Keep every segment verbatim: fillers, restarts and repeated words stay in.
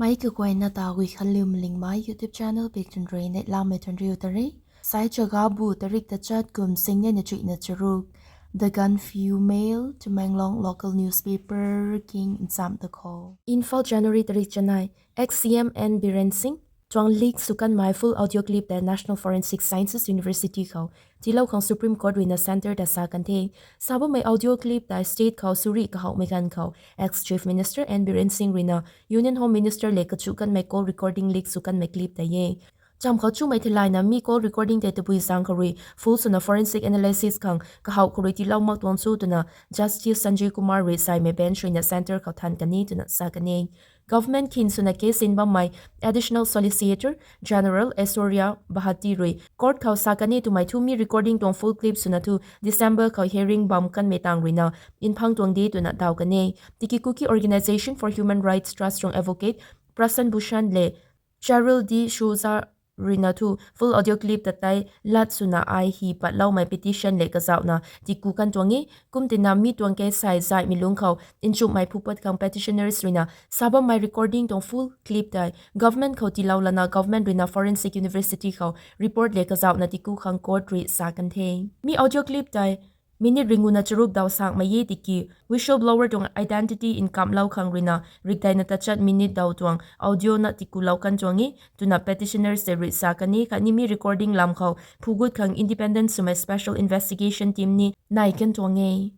Mei kaguayna ta Guikhanliu Malingmei YouTube channel bik tun rui neihlamei tuang riu ta re. Sai Chagabu tarik tachat kum singnei na chuihna charuk. The Gaanphiu Mail, Tamenglong local newspaper king ncham ta khou. Imphal, January tarik chanei. Ex-C M N Biren Singh tuang leak sw kanmei full audio clip tei National Forensic Sciences University khou tiilou khang Supreme Court ruina centre ta sa kan the. Sa bammei audio clip tei state khou suri kahouhmei ganv khou ex-Chief Minister N Biren Singh ruina Union Home Minister le kachu kanmei call recording leak sw kanmei clip tei e. Cham khou chumei theilayna mi call recording tei tabui zaeng khou rui full swna forensic analysis khang kahouh khou rui tiilou mak tuang cho twna Justice Sanjay Kumar rui saimei bench ruina centre khou than kan e twna sa kan e. Government khin swna case in bammei Additional Solicitor General Aishwarya Bhati rui court khou sa kan e twmei thu mi recording tuang full clip swna thu December khou hearing bam kanmei tang ruina nphang tuang de twna daw kan e. Tiki Kuki Organisation for Human Rights Trust tuang advocate Prasanna Bhushan le Cheryl D'Souza ruina thu full audio clip ta tei lat swna ai hi patloumei petition le kazauhna tiku kan tuang e. Kumtina mi tuang case hei zaihmei lungc khou nchumhmei phupat khang petitioners ruina sa bammei recording tuang full clip tei government khou tiilou lana government ruina forensic university khou report le kazauhna tiku khang court rui sa kan the. Mi audio clip tei minute ringuna charuk daw sakmei e tiki whistleblower tuang identity nkamlou khang ruina rikdeina tachat minute daw tuang audio na tikulou kan tuang e twna petitioners tei rui sa kan e. Khatni mi recording lam khou phugut khang independent swmei special investigation team ni nai kan tuang e.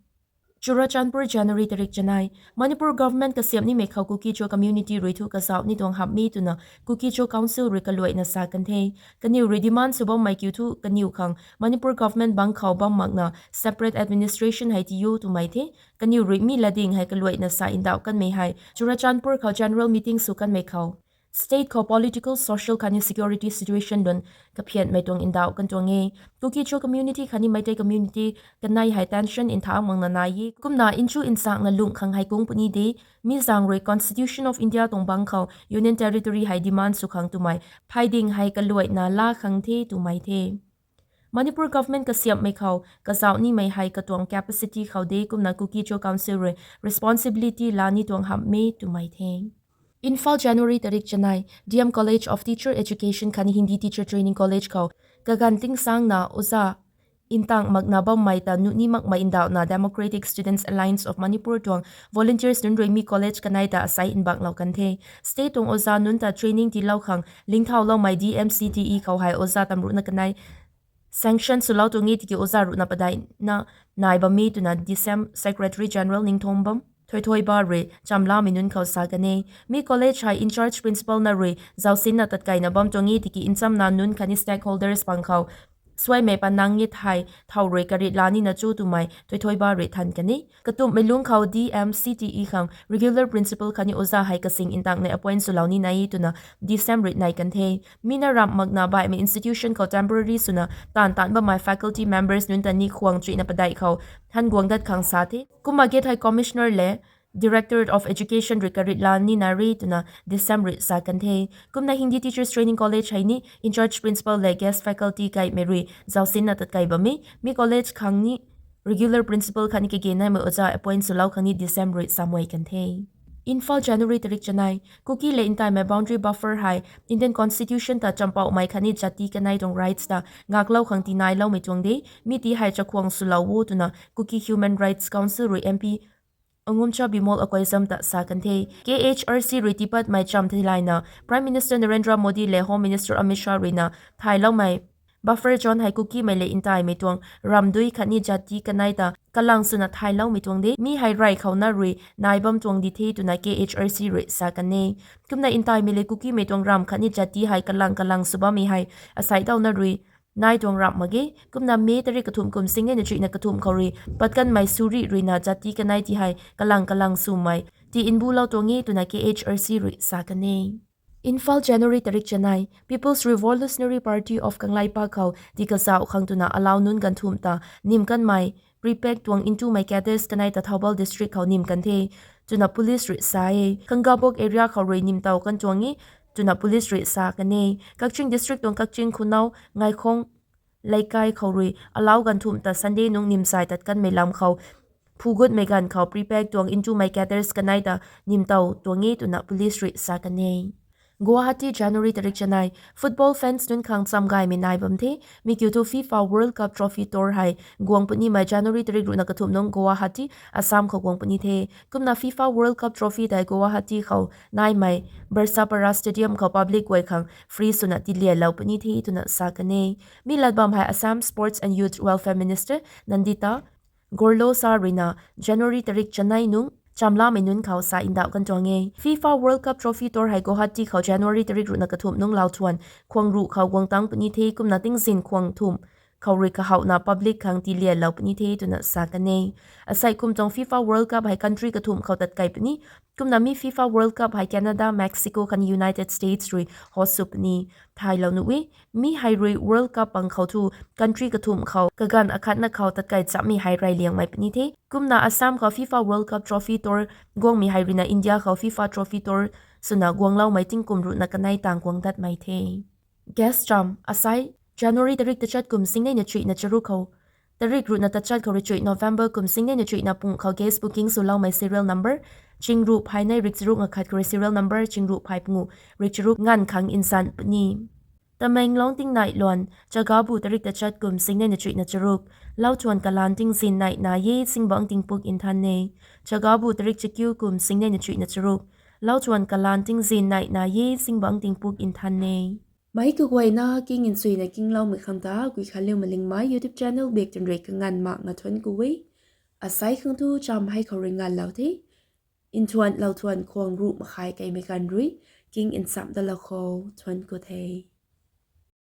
Churachandpur, January tarik chanei. Manipur government kasiamh nimei khou Kuki-Zo community rui thu kazauh ni tuang hamhmei twna Kuki-Zo Council rui kaluaina sa kan the. Kaniw rui demand sw bammei kiu thu kaniw khang Manipur government bang khou bam makna separate administration hei tiu twmei the. Kaniw rui mi latding hei kaluaina sa ndauh kanmei hei Churachandpur khou general meeting sw kanmei khou state khou political, social khatni security situation lun kaphianmei tuang ndauh kan tuang e. Kuki-Zo community khatni Meitei community kanei hei tension ntha makna nai e. Kumna nchu nsakna lungh khang hei kung puni de. Mi zaeng rui Constitution of India tuang bang khou Union Territory hei demand sw khang twmei phayding hei kaluaina la khang the twmei the. Manipur government kasiamhmei khou kazauh nimei hei katuang capacity khou de kumna Kuki-Zo Council rui responsibility la ni tuang hamhmei twmei the. Imphal, January tarik chanei. D M College of Teacher Education khatni Hindi Teacher Training College khou kaganv tingsangna oza ntang makna bammei ta nuh ni makmei ndauhna Democratic Students Alliance of Manipur tuang volunteers nunc rui mi college kanei ta asei nbaklou kan the. State tuang oza nunc ta training tiilou khang lingthauloumei D M C T E khou hei oza tamruhna kanei sanction swlou tuang e tiki oza ruhna padeihna nai bam e twna D S A M Secretary General Ningthombam Thoithoiba rui chamlamei nunc khou sa kan e. Mi college hei in charge principal na rui zausinna tatkaina bam tuang e tiki nchamna nunc khatni stakeholders pang khou suaimei panang e thei thow rui karit la nina cho twmei Thoithoiba rui than kan e. Katumhmei lungc khou D M C T E khang regular principal khatni oza hei kasing ntangna appoint swlou nina e twna D S A M rui nai kan the. Mi na ramh makna baihmei institution khou temporary swna taanv taanc bammei faculty members nunc ta ni khwang chuihna padeih khou han guang dat khang sa the. Kumna ge thei Commissioner le Directorate of Education rui karit la nina re twna D S A M rui sa kan the. Kumna Hindi Teachers Training College hei ni in charge principal le guest faculty kaimei rui zausinna tatkai bam e. Mi college khang ni regular principal khatni kage naimei oza appoint swlou khang ni D S A M rui samei kan the. Imphal, January tarik chanei. Kuki le Ntaimei boundary buffer hei Indian Constitution ta champouhmei khatni jati kanei tuang rights ta ngaklou khang tinailoumei tuang de. Mi ti hei chakhwang swlou o twna Kuki Human Rights Council rui M P Angumcha Bimol Akoijam ta sa kan the. K H R C rui tipatmei cham theilayna Prime Minister Narendra Modi le Home Minister Amit Shah ruina thailoumei buffer zone hei Kukimei le Ntaimei tuang ramdui khatni jati kanei ta kalang swna thailoumei tuang de. Mi hei rey khouna rui nai bam tuang di the twna K H R C rui sa kan e. Kumna Ntaimei le Kukimei tuang ram khatni jati hei kalang kalang sw bammei hei asei tawna rui nai tuang ramh mak ge. Kumna May tarik kathumh kum singnei na chuihna kathumh khou rui patkanmei suri ruina jati kanei ti hei kalang kalang swmei ti mbulou tuang e twna K H R C rui sa kan e. Imphal, January tarik chanei. People's Revolutionary Party of Kangleipak khou ti kazauh khang twna alau nunc ganv thumh ta nim kanmei prepack tuang ntumei cadres kanei ta Thoubal District khou nim kan the twna police rui sa e. Kangabok area khou rui nimtow kan tuang e twna police rui sa kan e. Kakching District tuang Kakching Khunau Ngaikhong Leikai khou rui alau ganv thumh ta Sunday nung nimzay tat kanmei lam khou phu gutmei ganv khou prepaid tuang ntumei caters kanei ta nimtow tuang e twna police rui sa kan e. Guwahati, January tarik chanei. Football fans nunc khang cham gaymei nai bam the. Mi kiu thu FIFA World Cup trophy tour hei guang punimei January tarik ruhna kathumh nung Guwahati, Assam khou guang puni the. Kumna FIFA World Cup trophy tei Guwahati khou naimei Barsapara Stadium khou public guay khang free swna tilianlou puni the twna sa kan e. Mi lat bam hei Assam Sports and Youth Welfare Minister Nandita Gorlosa ruina January tarik chanei nung chamlamei nunc khou sa ndauh kan tuang e. FIFA World Cup trophy tour hei Guwahati khou January tarik ruhna kathumh nung lauthuan khwang ruh khou guang tang puni the, kumna tingzin khwang thumh khou rui kahouhna public khang tilianlou puni the twna sa kan e. Asei kum tuang FIFA World Cup hei country kathumh khou tatkei puni. Kumna mi FIFA World Cup hei Canada, Mexico khatni United States rui host sw puni. Thaylou nuh e, mi hei rui World Cup pang khou thu country kathumh khou kaganv akhatna khou tatkei chammei hei rey liangmei puni the. Kumna Assam khou FIFA World Cup trophy tour guangmei hei ruina India khou FIFA trophy tour swna guangloumei tingkum ruhna kanei tang guang datmei the. Guest cham: asei, January tarik tachat kum singnei na chuihna charuk khou tarik ruhna tachat khou rui chuih November kum singnei na chuihna pung khou guest booking swloumei serial number chingruh phay nei rik charuk nga khat khou rui serial number chingruh phay panguh rik charuk nganv khang nzan puni. Tamenglong tingnai luan: Chagabu tarik tachat kum singnei na chuihna charuk, lauthuan kalan tingzin nei na e singbangc tingpuk nthan e. Chagabu tarik chakiu kum singnei na chuihna charuk, lauthuan kalan tingzin nei na e singbangc tingpuk nthan e. Meic kaguayna king nchuina kingloumei khang ta Guikhanliu Malingmei YouTube channel bak twn rui kanganv makna thuanc ku e. Asei khang thu cham hei khou rui nganvlou the. Nthuan lauthuan khwang ruh makhai keimei ganv rui king nchamh dalou khou thuanc ku the.